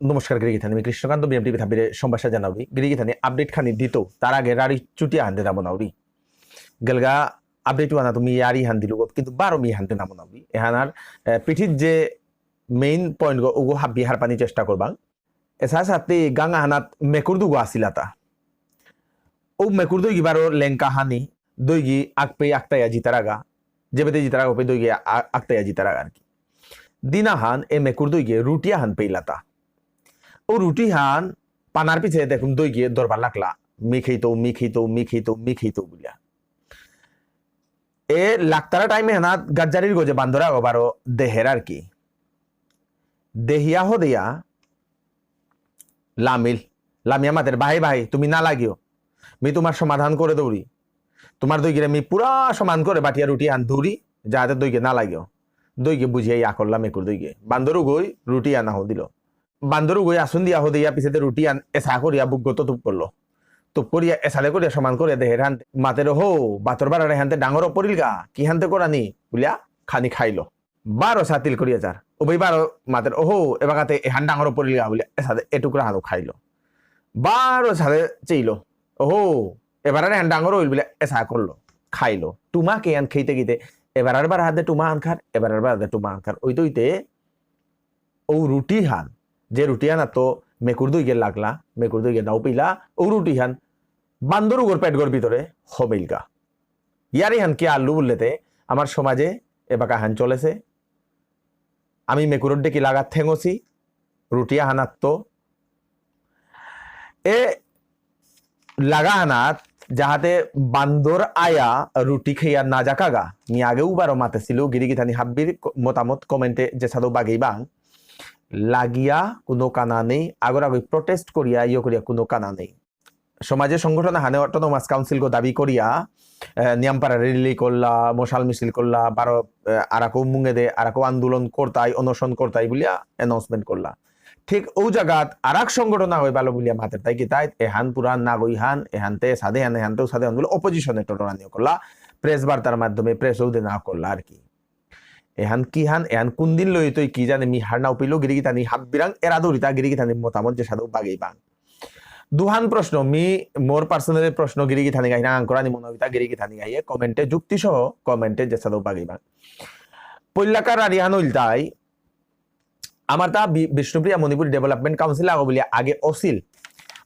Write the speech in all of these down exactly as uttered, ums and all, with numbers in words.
নমস্কার গিরিগিথানি, আমি কৃষ্ণকান্ত, বিএমটিভি থাপিরে সম্ভাষা জানাউরি। গিরিগিথানি, আপডেট খানি দিত, তার আগে রারি চুটিয়া হান দেনা মনাউরি। গেলগা আপডেট ওয়ানা তুমি ইয়ারি হান দিলু, কিন্তু বারো মি হান দেনা মনাউরি। এহানার, এ, পিঠিত যে মেইন পয়েন্ট গো, উগো হাব্বি হারপানি চেষ্টা করবাং। এসা সাথে গাঙ আহানাত মেকুর দুগো আসিলাতা। ও মেকুর দইগি বারো লেংকা হানি, দইগি আকপে আকতায়া জিতারাগা, যেবেতে জিতারাগা ওপে দইগি আ-, আকতায়া জিতারাগা আর কি। দিনাহান এ মেকুর দইগি রুটি আহান পেইলাতা। ও রুটি হান পানার পিছে দেখুন দইগি দরবার লাগলা, মি খেইতো, মি খেইতো, মি খেইতো, মি খেইতো বুলিয়া। এ লাক্তারা টাইমে হানাত গাজ্জারির গজে বান্দরাগো বারো দেহের আর কি। দেহিয়া হো দেয়া লামিল। লামিয়া মাতের, "ভাই, ভাই, তুমি না লাগিও। মি তোমার সমাধান করে দৌড়ি। তোমার দইগিরে মি পুরা সমান করে বাটিয়া রুটি আন দৌড়ি, যাহাতে দইগে না লাগিও।" দইগে বুঝিয়া ইয়া করলাম একুর দইগে। বান্দর উগই রুটি আনা হো দিল। বান্দর উগই আসুন দিয়া হো দিয়া পিছেতে রুটি আন এসা করিয়া বুকগত তুপ করলো। তুপ করিয়া এসাদে করিয়া সমান করিয়া দেহের হানতে। মাতের, "হো, বাতর বারারে হানতে ডাঙর পড়িলগা, কি হানতে করানি?" বুলিয়া খানি খাইলো। বারো সাতিল করিয়া যার। উবাই বারো মাতের, "ওহো, এবাকাতে এহান ডাঙর পড়িলগা," বুলিয়া এসাদে এটুকরা হানো খাইলো। বারো সাদে চেইলো। "ওহো, এবার আর এহান ডাঙর হইল," বুলিয়া এসা করলো। খাইলো। টুমা কে আন খেইতে খেইতে এবার আর বার হাতে টুমা আন খার, এবার আর বার হাতে টুমা আন খার। ওইতে ওইতে ও রুটি হান, যে রুটি হান তো মেকুর দুইগে লাগলা, মেকুর দুইগে নাও পিলা, ও রুটি হান বান্দর উগর পেটগর ভিতরে হমিলগা। ইয়ারি হান কি আলু বললেতে আমার সমাজে এবাকা হান চলেছে। আমি মেকুরর ডেকি লাগা থেঙসি, রুটি হানাত তো এ লাগা হানাত যাহাতে বান্দর আয়া রুটি খেয়া না যাকাগা। মি আগেও বারো মাতেছিল, গিরিগিথানি হাব্বির ক-, মতামত কমেন্টে যে সাদো বাগেই বাং। লাগিয়া কোনো কানা নেই, আগর আগে প্রটেস্ট করিয়া ইয়ে করিয়া কোনো কানা নেই। সমাজে সংগঠন হানে অটোনোমাস কাউন্সিল গো দাবি করিয়া, এ, নিয়ামপাড়া র্যালি করলা, মশাল মিছিল করলা, বারো, এ, আরাকো মুঙেদে, আরাকো আন্দোলন করতাই, অনশন করতাই বুলিয়া অ্যানাউন্সমেন্ট করলা। ঠিক ও জায়গাত আরাক সংগঠন না হয়ে ভালো বুলিয়া মাতের তাই কি তাই, এহান পুরা নাগই হান, এহানতে সাদে হান, এহানতেও সাদে হান বলে অপোজিশনে টোটোরানিও করলা, প্রেস বার্তার মাধ্যমে প্রেসও দে না করলা আর কি। এহান কি হান, এহান কোন দিন লই তুই কি জানে, মি হার নাও পিলো গিরিগিথানি হাব্বিরাং এরা দৌড়িতা গিরিগিথানি মতামত যে সাদে বাগেই বাং। দুহান প্রশ্ন, মি মোর পার্সোনালি প্রশ্ন গিরিগিথানি গাহিনা আঙকরানি মনোবিতা গিরিগিথানি গাহিয়ে কমেন্টে যুক্তি সহ কমেন্টে যে সাদে বাগেই বাং। পৈলাকার আরিহান ইলতাই, আমার তা বি-, বিষ্ণুপ্রিয়া মণিপুরী ডেভেলপমেন্ট কাউন্সিল আগো বুলিয়া আগে অসিল।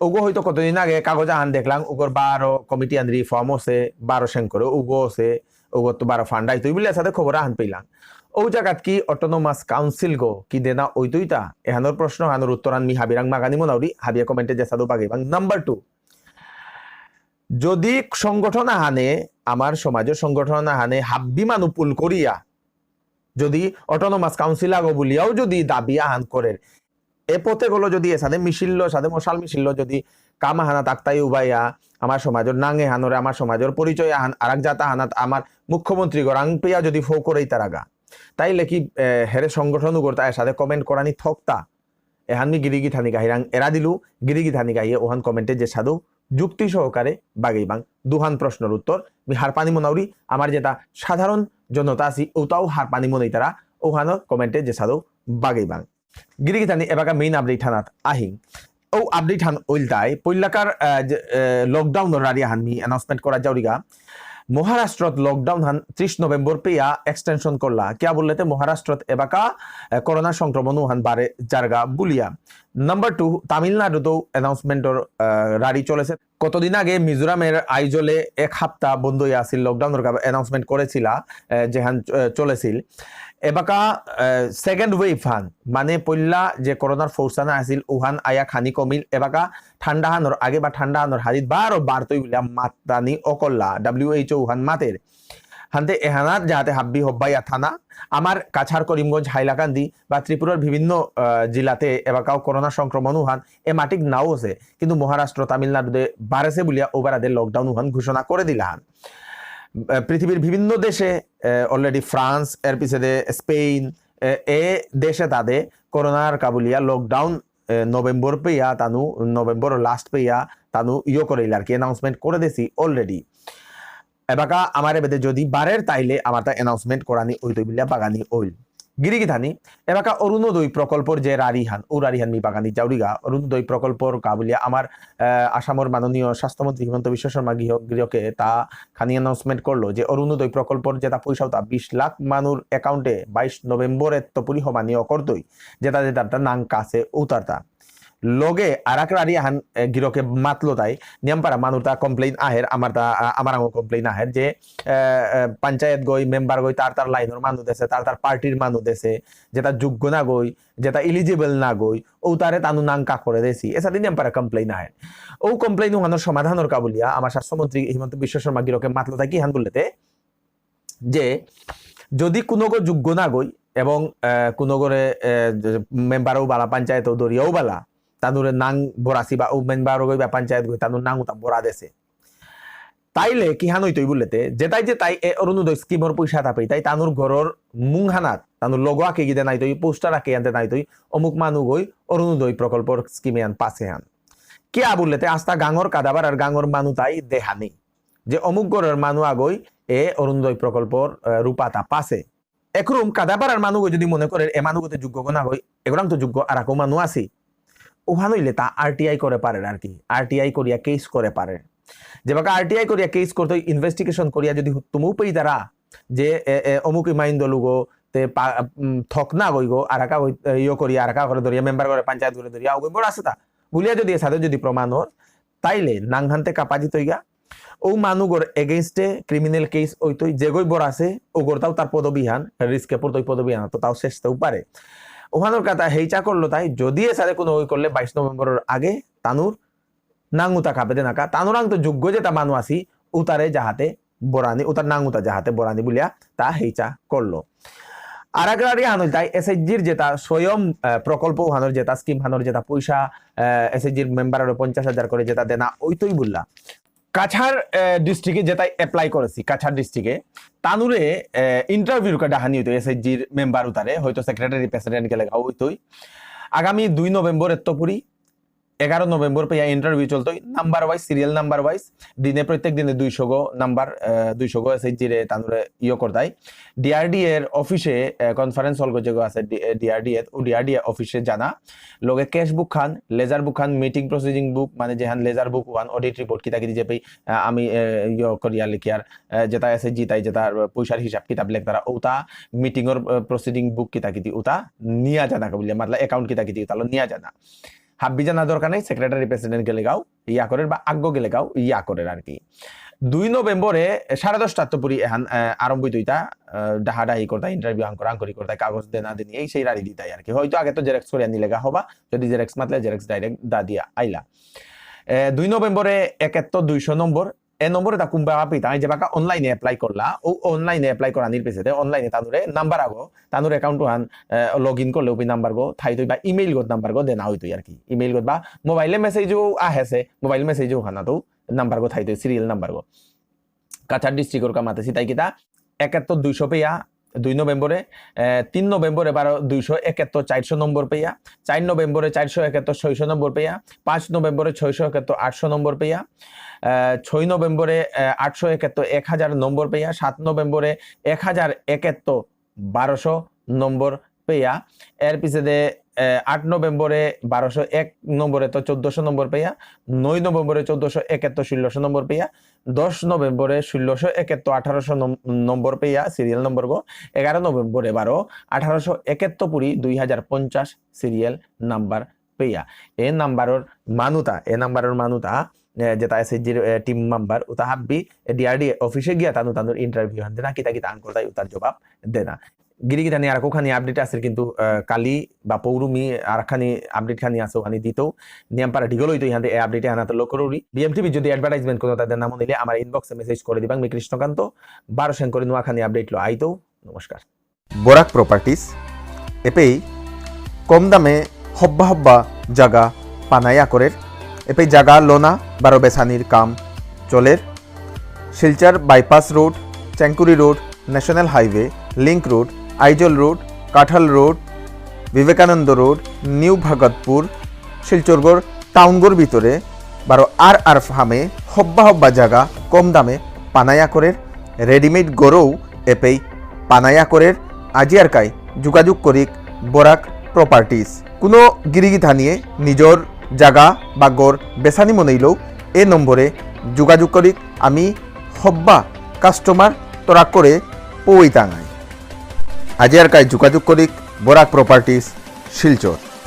ওগো হয়তো কতদিন আগে কাগজ আহান দেখলাম, ওগর বারো কমিটি আন রিফর্ম আছে, বারো সেন করে ওগো আছে, ওগো তো বারো ফান্ড আইতো, বুলিয়া সাথে খবর আহান পেলাম। ও জায়গাত কি অটোনোমাস কাউন্সিল গো কি দেনা ওইতইতা? এহানোর প্রশ্ন, হানোর উত্তর আন মি হাবিরাং মাগানি মনাউরি, হাবিয়া কমেন্টে যে সাদে বাগেই বাং। নাম্বার টু, যদি সংগঠন আহানে, আমার সমাজের সংগঠন আহানে হাব্বি মানু পুল করিয়া, যদি অটোনোমাস কাউন্সিল আগো বুলিয়াও যদি দাবি আহান করের, এ পথে গলো যদি এসাদে মিছিল লো, সাদে মশাল মিছিল লো, যদি কাম আহানাত আকতাই উবাইয়া, আমার সমাজের নাঙে হানোরে, আমার সমাজের পরিচয় আহান, আরাক জাত আহানাত আমার মুখ্যমন্ত্রী গরাং পেয়া যদি ফো করে তারাগা, তাইলে কি, এ, হেরে সংগঠন উগরতা এসাদে কমেন্ট করানি থকতা? এহান মি গিরিগিথানি গাহিরাং এরা দিলু, গিরিগিথানি গাহিয়ে ওহান কমেন্টে যে সাদে যুক্তি সহকারে বাগেই বাং। দুহান প্রশ্নর উত্তর মি হারপানি মনাউরি, আমার যেটা সাধারণ জনতা আছি, ওটাও হারপানি মনেই তারা, ওহানো কমেন্টে যে সাদে বাগেই বাং। গিরিগিথানি এবাকা মেইন আপডেট হানাত আহিং। ও আপডেট হান ওইলতাই, পৈলাকার, আহ, যে, আহ, লকডাউন রারি হান মি অ্যানাউন্সমেন্ট করা যাউরিগা। মহারাষ্ট্রত লকডাউন হান ত্রিশ নভেম্বর পেয়া এক্সটেনশন করলা। কিয়া বললেতে মহারাষ্ট্রত এবাকা, আহ, করোনা সংক্রমণ হান বারে জারগা বুলিয়া। নাম্বার টু, তামিলনাড়ুতেও অ্যানাউন্সমেন্টর, আহ, রারি চলেছে। কতদিন আগে মিজোরামের আইজলে এক হাপ্তা বন্ধ হয়ে আসিল, লকডাউনর কা-, অ্যানাউন্সমেন্ট করেছিলা, আহ, যেহান, আহ, চলেছিল। এবাকা, আহ, সেকেন্ড ওয়েভ হান, মানে পইলা যে করোনার ফৌসানা আসিল, উহান আয়া খানি কমিল, এবাকা ঠান্ডা হানর আগে বা ঠান্ডা হানর হাদিত বারো বারতই বুলিয়া মাতানি অকল্লা, ডাব্লিউএইচও উহান মাতের। হানতে এহানাত যাহাতে হাব্বি হব্বাই আথানা, আমার কাছাড়, করিমগঞ্জ, হাইলাকান্দি বা ত্রিপুরার বিভিন্ন, আহ, জেলাতে এবাকাও করোনা সংক্রমণ উহান এমাটিক নাও আছে, কিন্তু মহারাষ্ট্র, তামিলনাড়ুতে বাড়েছে বুলিয়া ওবারাদে লকডাউন উহান ঘোষণা করে দিলা হান। আহ, পৃথিবীর বিভিন্ন দেশে, আহ, already ফ্রান্স, এর পিছে দে স্পেন, আহ, এ দেশে তাদে করোনার কা বুলিয়া লকডাউন, আহ, নভেম্বর পেয়া তানু, নভেম্বর লাস্ট পেয়া তানু ইয়ে করে আর কি, অ্যানাউন্সমেন্ট করে দিছি already। এবাকা আমার এবেদে যদি বাড়ের তাইলে আমার তা অ্যানাউন্সমেন্ট করানি ওইতই বুলিয়া বাগানি ওইল। গিরিগিথানি, এবাকা অরুণোদয় প্রকল্পর যে রারিহান, ও রারিহান মি বাগানি যাউরিগা, অরুণোদয় প্রকল্পর কাবুলিয়া আমার, আহ, আসামর মাননীয় স্বাস্থ্যমন্ত্রী হিমন্ত বিশ্ব শর্মা গিরক-, গিরকে তা খানি announcement করলো যে অরুণোদয় প্রকল্পর যেটা পয়সা ওটা বিশ লাখ মানুর account-এ বাইশ নভেম্বর এত্ত পুরি হমানি অকরতই, যেটা যেটা তার নাং কাছে উতারতা। লগে আরাক রারি আহান, এ, গিরকে মাতলো তাই, নিয়ামপারা মানুর তা complain আহের, আমার তা, আ, আমার আঙো complain আহের যে, এ, এ, পঞ্চায়েত গই, member গই, তার তার লাইনর মানু দেসে, তার তার পার্টির মানু দেসে, যেটা যোগ্য না গই, যেটা eligible না গই, ও তারে তানু নাং কা করে দেসি। এসাদে নিয়ামপারা complain আহের। ও complain ওহানোর সমাধানর কাবুলিয়া, আমার স্বাস্থ্যমন্ত্রী হিমন্ত বিশ্ব শর্মা গিরকে মাতলো তাই কি হান বললেতে, যে যদি কুনগো যোগ্য না গই এবং, আহ, কুনগরে, আহ, যে মেম্বারও বালা, পঞ্চায়েতও দরিয়াও বালা, তানুরে নাং বরাসি বা ও মেম্বার গই বা পঞ্চায়েত গই তানুর নাং উতা বরা দেসে। তাইলে কিহান হইতই বুললেতে, যেটাই যেটাই এ অরুণোদয় স্কিমর পয়সা তা পেইতাই, তানুর ঘরর মুংহানাত, তানুর logo আঁকে গিদে নাইতই, পোস্টার আঁকে আনতে নাইতই, অমুক মানু গই অরুণোদয় প্রকল্পর স্কিমে আন পাসে আন। কিয়া বুললেতে, আস্তা গাঙর কাদাবার আর গাঙর মানু তাই দেহানি। যে অমুক ঘরর মানু আগই এ অরুণোদয় প্রকল্পর, আহ, রূপাতা পাসে। একরুম কাদাপাড়ার মানু যদি মনে করে এ মানু গতে যোগ্য গো না গই, এগুলাম তো যোগ্য আর আকো মানু আছি। ওহান হইলে তা আরটিআই করে পারে আর কি, আরটিআই করিয়া কেস করে পারে। যেবাকা আরটিআই করিয়া কেস করতে investigation করিয়া যদি হুত্তুমু পেই তারা যে এ, এ, অমুক ইমাইন দলুগো তে পা-, উম, থক না গইগো, আরাকা গই, এ, ইয়ো করিয়া, আরাকা করে ধরিয়া, মেম্বার করে, পঞ্চায়েত করে ধরিয়া, ওগই বড় আছে তা। বুলিয়া যদি এসাদে যদি প্রমাণ অর, তাইলে নাংহানতে কাপাজিত হইগা, ও মানুগর against এ criminal case ওইতই, যেগই বড় আছে, ওগরতাও তার পদবীহান, risk এ পড়তই পদবীহান, তো তাও শেষ তেও পারে। ওহানোর কথা হেইচা করলো তাই, যদি এসারে কোনো ওই করলে বাইশ নভেম্বরের আগে তানুর নাং উতা কাপে দে নাকা, তানুরাং তো যোগ্য যেটা মানু আছি, উতারে যাহাতে বরানি, উতার নাং উতা যাহাতে বরানি বুলিয়া তা হেইচা করলো। আর এক রারি হানল তাই এসএইচজির যেটা স্বয়ং, আহ, প্রকল্প হানোর যেটা স্কিম হানোর যেটা পয়সা, আহ, এসএইচজির মেম্বাররে পঞ্চাশ হাজার করে যেটা দেনা ওইতই বুললা। কাছাড়, আহ, ডিস্ট্রিক্টে যেটা অ্যাপ্লাই করেছি, কাছাড় ডিস্ট্রিক্টে, তানুরে, আহ, ইন্টারভিউর কা ডাহানি হইতো এসএইচজির মেম্বার উতারে, হয়তো সেক্রেটারি প্রেসিডেন্ট গেলে গাও হইতই। আগামী দুই নভেম্বর এত্তপুরি, এগারো নভেম্বর পেয়া ইন্টারভিউ চলতই, number wise, serial number wise, দিনে প্রত্যেক দিনে দুইশো গো নাম্বার, আহ, দুইশো গো এসএইচজি রে তানুরে ইয়ে করতাই। ডিআরডিএ এর অফিসে, আহ, কনফারেন্স হল গো যেগো আছে ডি-, এ, ডিআরডিএ, ও ডিআরডিএ অফিসে জানা। লগে ক্যাশ বুক খান, লেজার বুক খান, মিটিং প্রসিডিং বুক, মানে যেহান লেজার বুক ওয়ান অডিট রিপোর্ট কিতা কিতি যে পেই, আহ, আমি, আহ, ইয়ে করিয়া লিখিয়ার, আহ, যেটা এসএইচজি তাই যেটা পয়সার হিসাব কিতাব লেখতারা, ওটা মিটিং এর, আহ, প্রসিডিং বুক কিতা কিতি ওটা নিয়া জানা কবিলে, মতলব অ্যাকাউন্ট কিতা কিতি ওটা নিয়া জানা। হাব্বি জানা দরকার নাই, সেক্রেটারি প্রেসিডেন্ট গেলে গাও ইয়া করের বা আগ্য গেলে গাও ইয়া করের আর কি। দুই নভেম্বরে সাড়ে দশটা তো পুরি এহান, আহ, আরম্ভ হইতো ইতা, আহ, ডাহা ডাহি করতা, ইন্টারভিউ আঙ্কর আঙ্করি করতা, কাগজ দেনা দেনি, এই সেই রাড়ি দিতাই আর কি। হয়তো আগে তো জেরক্স করে আনিলে গা হবা, যদি জেরক্স মাতলে জেরক্স ডাইরেক্ট দা দিয়া আইলা। এ, দুই নভেম্বরে একেত্ত দুইশো নম্বর, এ নম্বরে তা কুম্বা পিতা, আমি যেবাকা অনলাইনে অ্যাপ্লাই করলা, ও অনলাইনে অ্যাপ্লাই করানির পিছেতে, অনলাইনে তানুরে নাম্বার আগো, তানুর অ্যাকাউন্ট হান, এ, লগ ইন করলে ওপি নাম্বার গো, থাইতই বা ইমেইল গো নাম্বার গো দেনা হইতই আর কি। ইমেইল গো বা মোবাইলে মেসেজও আহেছে, মোবাইল মেসেজও হানা তো নাম্বার গো থাইতই, সিরিয়াল নাম্বার গো। কাছাড় ডিস্ট্রিক্টর কামাতে সিতাই কিতা, একাত্তর দুইশো পেয়া, দুই নভেম্বরে, এ, তিন নভেম্বরে বারো দুইশো একাত্তর চারশো নম্বর পেয়া, চার নভেম্বরে চারশো একাত্তর ছয়শো নম্বর পেয়া, পাঁচ নভেম্বরে ছয়শো একাত্তর আটশো নম্বর পেয়া, এ, ছয় নভেম্বরে, এ, আটশো একাত্তর এক হাজার নম্বর পেয়া, সাত নভেম্বরে এক হাজার একাত্তর বারোশো নম্বর পেয়া, এর পিছেদে, এ, আট নভেম্বরে বারোশো এক নম্বরে তো চোদ্দশো নম্বর পেয়া, নয় নভেম্বরে চোদ্দশো একাত্তর ষোলোশো নম্বর পেয়া, দশ নভেম্বরে ষোলোশো একাত্তর আঠারোশো নম-, নম্বর পেয়া, সিরিয়াল নম্বর গো, এগারো নভেম্বরে বারো আঠারোশো একাত্তর পুরি দুই হাজার পঞ্চাশ সিরিয়াল নাম্বার পেয়া। এ নাম্বারর মানুতা, এ নাম্বারর মানুতা, এ, যেটা এসএইচজির, এ, টিম মেম্বার, উতা হাব্বি, এ, ডিআরডিএ অফিসে গিয়া তানু তানুর ইন্টারভিউ হান দেনা, কিতা কিতা আঙ্কর তাই উতার জবাব দেনা। গিরি গিথানি আর কোখানি আপডেট আছে কিন্তু, আহ, কালি বা পৌরুমি আর খানি আপডেট খানি আছে ওখানে দিতেও নিয়াম পারা ডিগল হইতো এখান থেকে এই আপডেট আনাতে লক্ষ্য করি। বিএমটিভি যদি অ্যাডভার্টাইজমেন্ট কোনো তাদের নাম নিলে আমার ইনবক্সে মেসেজ করে দিবাং। মি কৃষ্ণকান্ত, বারো সেন করে নোয়া খানি আপডেট লো আইতো। নমস্কার। বরাক প্রপার্টিজ, এপেই কম দামে হব্বা হব্বা জাগা পানায়া করের, এপেই জাগা লোনা বারো বেসানির কাম চলের। Silchar bypass road, Chengkuri road, national highway, link road, Aizawl road, Kathal road, Vivekananda road, new Bhagatpur, শিলচরগড় টাউনগর ভিতরে বারো আর আর ফার্মে হব্বা হব্বা জাগা কম দামে পানায়া করের, রেডিমেড গরৌ এপেই পানায়া করের, আজি আর কাই যোগাযোগ করিক বরাক প্রপার্টিজ। কোনো গিরিগিথানিয়ে নিজর জাগা বা গর বেসানি মনেইলেও এ নম্বরে যোগাযোগ করিক আমি হব্বা কাস্টমার তরাক করে পৌই তাঙাই। আজি আর কাই যোগাযোগ করিক বরাক প্রপার্টিজ শিলচর।